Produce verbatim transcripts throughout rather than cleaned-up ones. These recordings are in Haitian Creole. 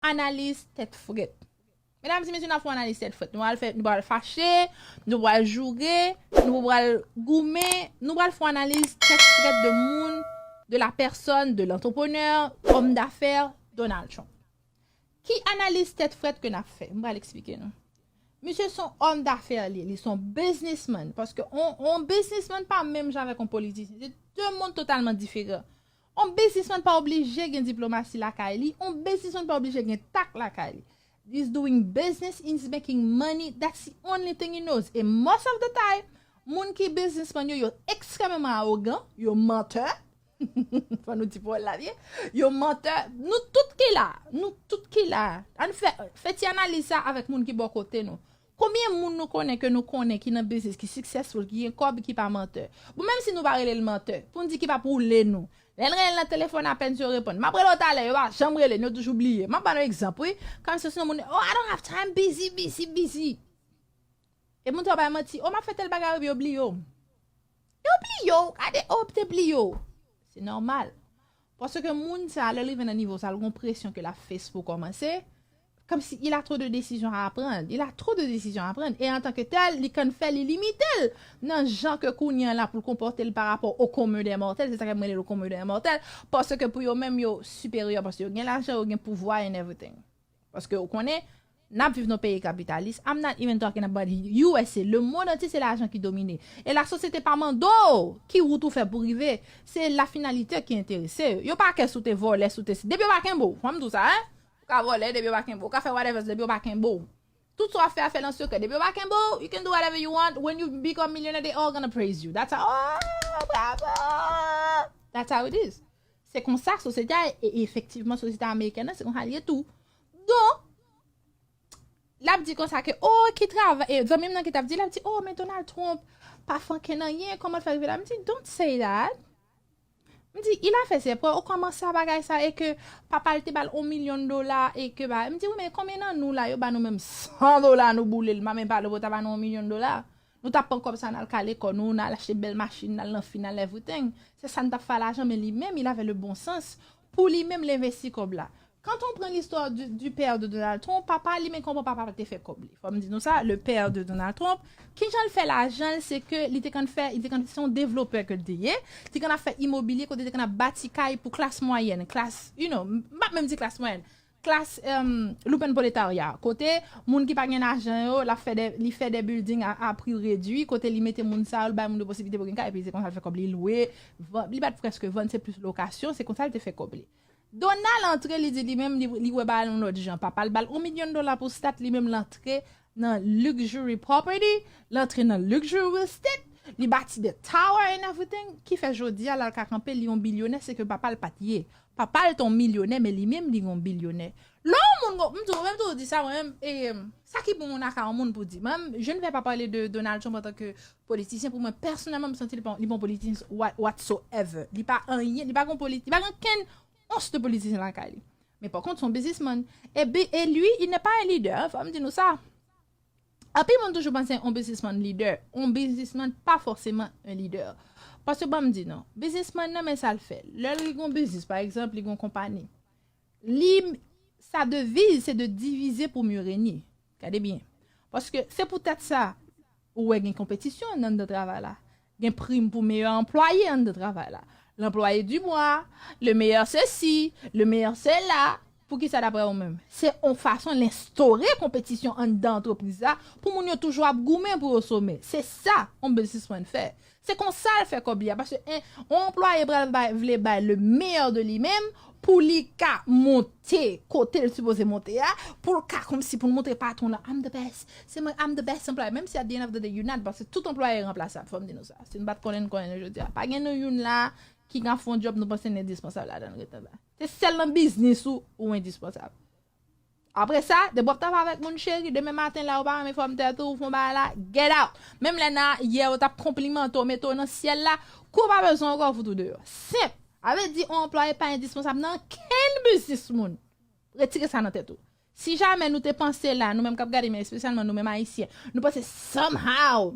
analiz tèt frèt. Medam e mesye, n ap fè yon analiz tèt frèt. Nou pral fè, nou pral fache, nou pral joure, nou pral goumen, nou pral fè yon analiz tèt frèt de moun, de la personne, de l'entrepreneur, homme d'affaires, Donald Trump. Ki analiz tèt frèt ke n ap fè? M pral eksplike nou. Misye se yon homme d'affaires li, li se yon businessman. Paske yon, yon businessman pa menm jan avèk yon politisyen. Se de moun totalman diferan. Yon biznismann pa oblije gen diplomasi lakay li, yon biznismann pa oblije gen tak lakay li. He's doing business, he's making money, that's the only thing he knows. E most of the time, moun ki biznismann yo, yo ekstrèmeman awogan, yo mantè. Fò nou di pawòl la byen. Yo mantè. Nou tout ki la, nou tout ki la. Ann fè, fè ti analiz sa avèk moun ki bò kote nou. Konbyen moun nou konnen ke nou konnen ki nan biznis, ki successful, ki gen kòb, ki pa mantè? Bon, menm si nou pa rele l mantè, pou n di ki p ap woule nou. Lè n rele l nan telefòn, apèn si yo reponn. M ap rele w talè, yo pa janm rele n, yo toujou bliye. M ap ba nou egzanp, wi. Kòm si se yon moun, "Oh, I don't have time, busy, busy, busy." E moun sa yo bay manti, "Oh, m ap fè tèl bagay, epi yo bliye w." Yo bliye w, gade, oh, te bliye w. Se nòmal. Paske moun sa, lè l rive nan nivo sa, l gon presyon ke l ap fes pou kòmanse. Comme si il a trop de décisions à prendre. Il a trop de décisions à prendre. Et en tant que tel, li konn fè li limite l nan jan ke kounye an la pou l konpòte l pa rapò au commun des mortels. Se sa k ap rele le commun des mortels. Paske pou yo menm, yo siperyè, paske yo gen lajan, yo gen pouvwa and everything. Paske ou konnen, n ap viv nan peyi kapitalis. I'm not even talking about U S A. Le monde entier, se lajan ki domine. E lasosyete pa mande w ki wout ou fè pou rive. Se la finalité ki enterese yo. Yo pa kè si w te vòlè, si w te si. Depi yo pa kenbe w. Fò m di w sa, hein? Ou ka vòlè, depi yo pa kenbe w. Ou ka fè whatever, depi yo pa kenbe w. Tout sa w ap fè, a fè l an sekrè. Depi yo pa kenbe w, you can do whatever you want. When you become millionaire, they all gonna praise you. That's how, oh, bravo! That's how it is. Se konsa sosyete a, e efektivman, sosyete amerikèn nan, se konsa l ye tou. Donk, l ap di konsa ke, oh, ki travay, e zanmi m nan ki t ap di, l ap di, oh, men Donald Trump pa fè ankenn anyen, kòman l fè rive la? M di, don't say that. M di, il a fait ses preuves, ou kòmanse a bagay sa, e ke papa l te ba l yon milyon dola, e ke ba, m di, wi, men konbyen nan nou la, yo ba nou menm san dola, nou boule l, m a menm pale, pou ta ba nou yon milyon dola. Nou t ap pran kòb sa, n al kale kò nou, n al achte bèl machin, n al nan fi, n al everything. Se sa n t ap fè a lajan, men li menm, il avait le bon sens. Pou li menm, l envesti kòb la. Quand on prend l'histoire du, du père de Donald Trump, papa li, men kòman papa te fè kòb li. Fò m di nou sa, le père de Donald Trump, kijan l fè lajan l, se ke li te konn fè, li te konn, se yon devlopè ke l te ye, li te konn ap fè imobilye, kote li te konn ap bati kay pou klas mwayèn, klas, you know, m p ap menm di klas mwayèn, klas, um, lumpenproletariat, kote moun ki pa gen lajan yo, l ap fè de, li fè de building a, a pri redui, kote li mete moun sa yo, l bay moun yo posibilite pou gen kay, epi se konsa l fè kòb li, lwe, vann, li pa t prèske vann, se plis lokasyon, se konsa l te fè kòb li. Donald antre, li di li menm, li, li wè bagay yon lòt jan. Papa l ba l yon milyon dola pou stat, li menm l antre nan luxury property, l antre nan luxury real estate, li bati de tower and everything, ki fè jodi a, l al ka kanpe, li yon bilyonè, se ke papa l pa t ye. Papa l te yon milyonè, men li menm, li yon bilyonè. Lè yon moun, m di w, menm tou di sa, mwen menm, e, sa ki bon, on a ka yon moun pou di. Mwen, je ne vais pas parler de Donald Trump en tant que politisyen. Pou mwen, pèsonèlman, m santi li pa, li pa yon politisyen what-, whatsoever. Li pa anyen, li pa gen politi-, li pa gen kenn ons de politisyen lakay li. Men pa kont, se yon biznismann. E, bi- e lui, il n'est pas un leader, fò m di nou sa. Anpil moun toujou panse yon biznismann lidè. Yon biznismann pa fòseman yon lidè. Paske ban m di nou, biznismann nan, men sa l fè. Lè li gen yon biznis, pa egzanp, li gen yon konpani. Li, sa deviz, se de divize pou mye renye. Gade byen. Paske se poutèt sa, ou wè gen konpetisyon anndan travay la. Gen prim pou meyè anplwaye anndan travay la. L'employé du mois, le meilleur ceci, le meilleur cela. Poukisa daprè ou menm? Se yon fason l enstore konpetisyon anndan antrepriz la pou moun yo toujou ap goumen pou yo some. Se sa yon biznismann fè. Se konsa l fè kòb li a. Paske, en, yon anplwaye pral bay, vle bay le meilleur de li menm pou li ka monte kote l sipoze monte a, pou l ka kòmsi pou l montre patwon la, "I'm the best." Se mwen, "I'm the best employee." Menm si at the end of the day, you not, paske tout anplwaye ranplasab, fò m di nou sa. Si n pa t konnen, n konnen jodi a. Pa gen nou youn la ki ka fè yon djòb nou panse n endispansab ladan l ret anba. Se sèl nan biznis ou, ou endispansab. Apre sa, depi w ap travay avèk moun cheri, demen maten la, ou pa renmen fòm tèt ou, ou fè yon bagay la, get out. Menm lè nan yè, yo t ap konplimante w, mete w nan syèl la, kou pa bezwen ankò, fout ou deyò. Senp. Sa vle di, yon anplwaye pa endispansab nan kenn biznis moun. Retire sa nan tèt ou. Si jamè nou te panse la, nou menm k ap gade, men espesyalman nou menm Ayisyen, nou panse somehow,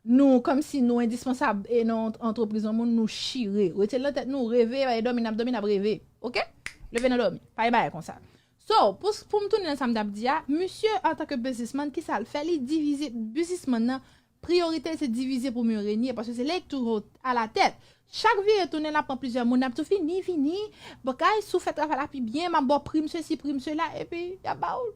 nou, kòmsi nou endispansab e nan antrepriz yon moun, nou chire. Retire l nan tèt nou, reve, e dòmi, n ap dòmi, n ap reve. Oke? Leve nan dòmi. Pa gen bagay konsa. So, pou, pou m tounen nan sa m t ap di a, misye, antanke biznismann, ki sa l fè? Li divize, biznismann nan, priyorite l se divize pou mieux régner, paske se li ki toujou alatèt. Chak vire tounen, l ap pran plizyè moun, l ap di w, vini, vini, bagay, si w fè travay la pi byen, m ap ba w prim sesi, prim sela, epi y ap ba w.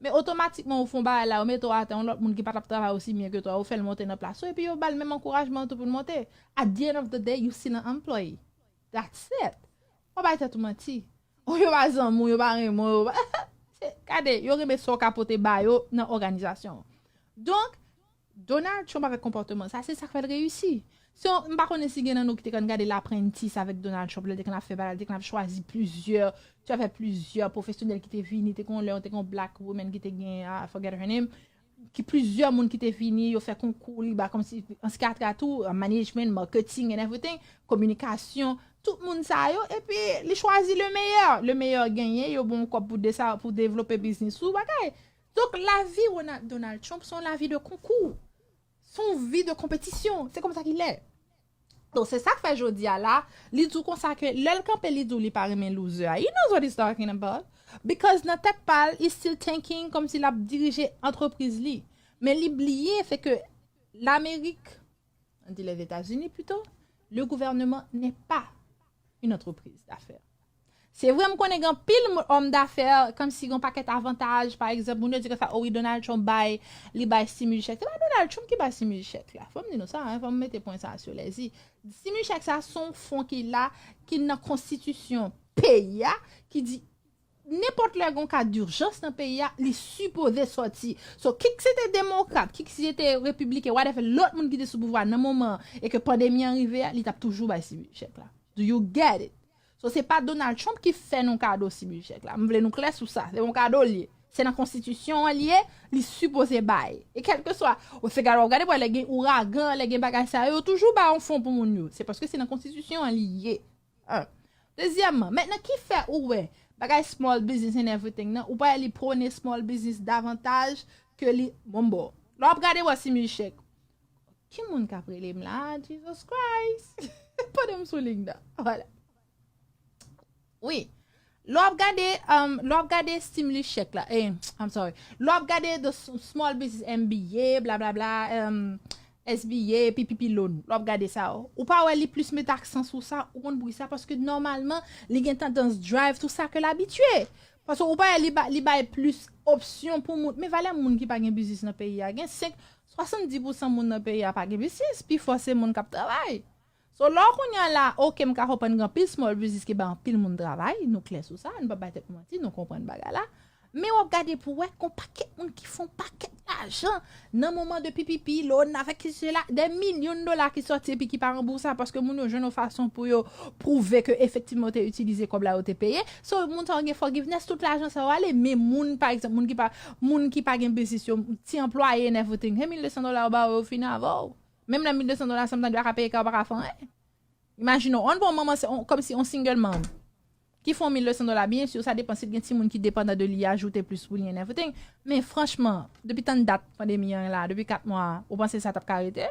Men otomatikman, ou fè yon bagay la, ou mete w atè, yon lòt moun ki pa t ap travay osi byen ke twa, ou fè l monte nan plas ou, epi yo ba l menm ankourajman tou pou l monte. At the end of the day, you still an employee. That's it. Ou pa bay tèt ou manti. Ou yo pa zanmi w, yo pa renmen w, yo pa, se, gade, yo renmen sa w ka pote ba yo nan òganizasyon. Donk, Donald Trump avèk konpòteman sa, se sa k fè l reyisi. Si w, m pa konnen si gen nan nou ki te konn gade L'Apprentice avèk Donald Trump, lè l te konn ap fè bagay, l te konn ap chwazi plizyè, te fè plizyè pwofesyonèl ki te vini, te gen yon lè, te gen yon black woman ki te gen, I forget her name, ki plizyè moun ki te vini, yo fè konkou, li ba kòmsi an psychiatry tou, an management, marketing and everything, kominikasyon, tout moun sa yo, epi li chwazi le meilleur. Le meilleur genyen, yo bon kòb pou desa, pou devlope biznis ou, bagay. Donk, lavi Ronald, Donald Trump, se yon lavi de konkou. Se yon vi de konpetisyon. Se konsa ki lè. Donk, se sa k fè jodi a la, li di w konsa ke lè l kanpe, li di w li pa renmen loser a. He knows what he's talking about. Because nan tèt pa l, he still thinking kòmsi l ap dirije antrepriz li. Men li bliye, se ke Lamerik, on dit les États-Unis plutôt, le gouvernement n'est pas une entreprise d'affaires. Se vre, m konnen gen anpil mo-, homme d'affaires, kòmsi gen yon pakèt avantaj, pa egzanp, moun yo di konsa, o wi, Donald Trump bay, li bay stimulus check. Se pa Donald Trump ki bay stimulus check la. Fò m di nou sa, hein, fò m mete pwen sa sou les i. Stimulus check sa, se yon fon ki la, ki nan konstitisyon peyi a, ki di, nenpòt lè gen yon ka dijans nan peyi a, li sipoze sòti. So, kit se te demokrat, kit se te repibliken, whatever, lòt moun ki te sou pouvwa nan moman an, e ke pandemi an rive a, li t ap toujou bay stimulus check la. Do you get it? So, se pa Donald Trump ki fè nou kado stimulus check la. M vle nou klè sou sa. Se yon kado l ye. Se nan konstitisyon an li ye, li sipoze bay. E kèlkeswa, ou se gade, w ap gade, bon, lè gen ouragan, lè gen bagay sa yo, yo toujou bay yon fon pou moun yo. Se paske se nan konstitisyon an li ye. Hein. Dezyèmman, mentnan ki fè ou wè bagay small business and everything nan, ou pa wè li pwone small business davantaj ke li, bon, bon. Lè w ap gade, w ap stimulus check. Ki moun k ap rele m la? Jesus Christ! Pandan m sou liy nan. Vwala. Wi. Lè w ap gade, um, lè w ap gade stimulus check la, eh, I'm sorry. Lè w ap gade the s-, small business M B A, blablabla, um, S B A, P P P loan, lè w ap gade sa, ou pa wè li plis met aksan sou sa, ou konn poukisa? Paske nòmalman, li gen tandans drive tout sa ke l abitye. Paske ou pa wè li ba-, li bay plis opsyon pou moun. Men valè moun ki pa gen biznis nan peyi a, gen senk, swasanndis pousan moun nan peyi a pa gen biznis, pifò se moun k ap travay. So, lè w kounye a la, oke, m ka konprann gen anpil small business ki bay anpil moun travay, nou klè sou sa, nou pa bay tèt nou manti, nou konprann bagay la. Men w ap gade pou wè, gon pakèt moun ki fè yon pakèt lajan nan moman de P P P loan avèk ki sela, de milyon dola ki sòti epi ki pa ranbouse paske moun yo jwenn yon fason pou yo pwouve ke efektivman yo te itilize kòb la, yo te peye. So, moun sa yo gen forgiveness, tout lajan sa yo ale, men moun, pa egzanp, moun ki pa, moun ki pa gen biznis yo, ti anplwaye and everything, se mil de san dola yo ba ou, yo fini avè w. Menm lè mil de san dola, sa m tande, pa ka peye kay, ou pa ka fè anyen. Imajine w, ann pran manman, se on, kòmsi on single mom ki fè yon mil de san dola, byen si, sa depann si l gen timoun ki depandan de li, ajoute plis pou li and everything. Men franchman, depi tann dat pandemi an la, depi kat mwa, ou panse sa t ap ka rete?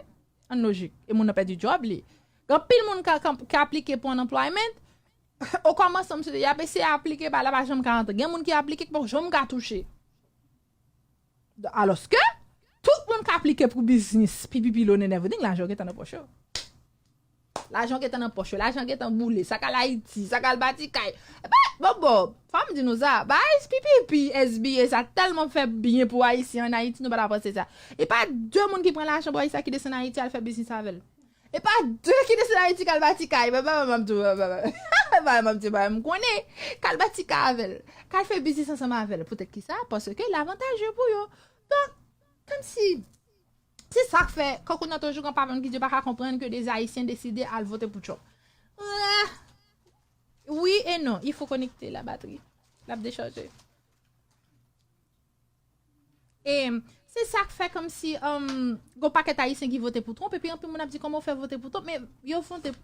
An lojik. E moun nan pèdi djòb li. Gen anpil moun ka, ka, ka aplike pou unemployment. O kòmansman, misye, y ap eseye aplike, bagay la pa janm ka rantre. Gen moun ki aplike, ki poko janm ka touche. Alòske, tout moun k aplike pou biznis, P P P loan and everything, lajan yo gentan nan pòch yo. Lajan yo gentan nan pòch yo, lajan yo gentan boule, sa k al Ayiti, sa k al bati kay. Epa, bon, bon, fò m di nou sa, bagay P P P, S B A, sa tèlman fè byen pou Ayisyen ann Ayiti, nou pa ta panse sa. Epa de moun ki pran lajan pou Ayisyen ki desann Ayiti al fè biznis avè l. Epa de ki desann Ayiti k al bati kay. Ba, ba, ba, m ap di w, ba, ba, ba. Ba, m ap di w, ba, m konnen. K al bati kay avè l. K al fè biznis ansanm avè l. Poutèt ki sa? Paske l avantaje pou yo. Donk, kòmsi, se sa k fè, kankou nan toujou gen anpil moun ki di yo pa ka konprann ke de Ayisyen deside al vote pou Trump. Ah, wi e non. Il faut connecter la batterie. L ap dechaje. E se sa k fè kòmsi, um, gon pakèt Ayisyen ki vote pou Trump, epi anpil moun ap di, "Kòman w fè vote pou Trump?" Men yo vote,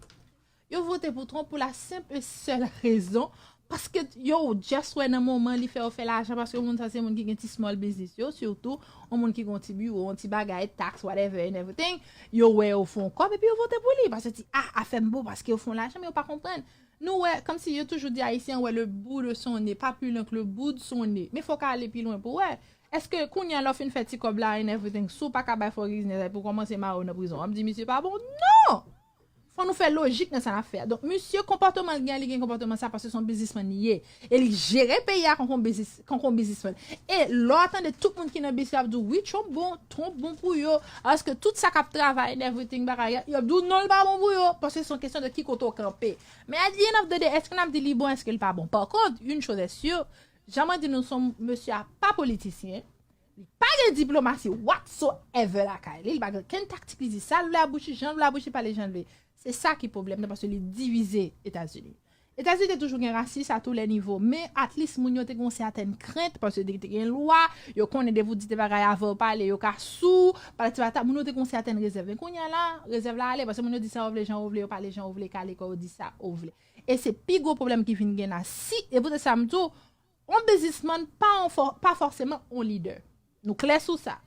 yo vote pou Trump pou la senp e sèl rezon, paske yo just wè nan moman li fè yo fè lajan, paske moun sa se moun ki gen ti small business yo, sitou, yon moun ki gen yon ti biwo, yon ti bagay, tax, whatever and everything, yo wè yo fè yon kòb, epi yo vote pou li, paske yo di, "Ah, afè m bon, paske yo fè yon lajan," men yo pa konprann. Nou wè, kòmsi yo toujou di Ayisyen wè le bout de son nez, pas plus loin que le bout de son nez. Men fòk ale pi lwen pou wè. Èske kounye a lè w fin fè ti kòb la and everything, si w pa ka bay fò rizne pou kòmanse mare w nan prizon, w ap di misye pa bon? Non! Fò nou fè lojik nan sa n ap fè a. Donk, misye, konpòtman l gen, li gen konpòtman sa paske se yon biznismann li ye. E li jere peyi a kankou yon biznis, kankou yon biznismann. E lè w tande tout moun ki nan bis yo ap di w, wi, Trump bon, Trump bon pou yo. Paske tout sa k ap travay and everything bagay, yo ap di w non, l pa bon pou yo. Paske se yon kesyon de ki kote w kanpe. Men at the end of the day, èske n ap di li bon, èske l pa bon? Pa kont, une chose est sûre, jan mwen di nou, se yon mesye a pa politisyen, li pa gen diplomasi whatsoever lakay li, li pa gen okenn taktik, li di sa l vle a bouch li, jan l vle a bouch li, pale jan l vle. Se sa ki pwoblèm nan, paske li divize Etazini. Etazini te toujou gen rasis a tou lè nivo, men at least moun yo te gen yon sètèn krent, paske te, te gen lwa, yo konnen depi w di de bagay avan yo pale, yo ka sou, patati patata, moun yo te gen yon sètèn rezèv. Men kounye a la, rezèv la ale, paske moun yo di sa yo vle, jan yo vle, yo pale jan yo vle, kale kò yo di sa yo vle. E se pi gwo pwoblèm ki vin gen la. Si, e poutèt sa m di w, yon biznismann pa yon fò, pa fòseman yon lidè. Nou klè sou sa.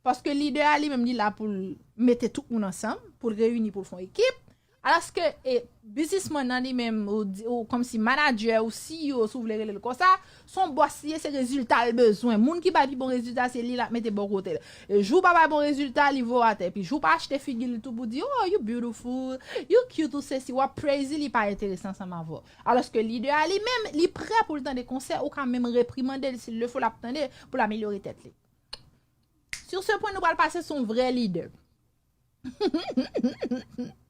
Paske lidè a li menm li la pou l mete tout moun ansanm, pou l reyini, pou l fè yon ekip. Alòske e, biznismann nan li menm, ou, di- ou kòmsi manadjè, ou C E O, si w vle rele l konsa, se yon bòs li ye, se rezilta l bezwen. Moun ki bay pi bon rezilta, se li l ap mete bò kote l. E jou w pa bay bon rezilta, li voye w atè. Epi jou w pa achte figi l tou pou di, oh, you beautiful, you cute, ou sesi, w ap praise li, li pa enterese ansanm avè w. Alòske lidè a li menm, li prè pou l tande konsèy, ou ka menm reprimande l, si l le fo, l ap tande pou l amelyore tèt li. Sur ce point, nou pral pase sou yon vrè lidè.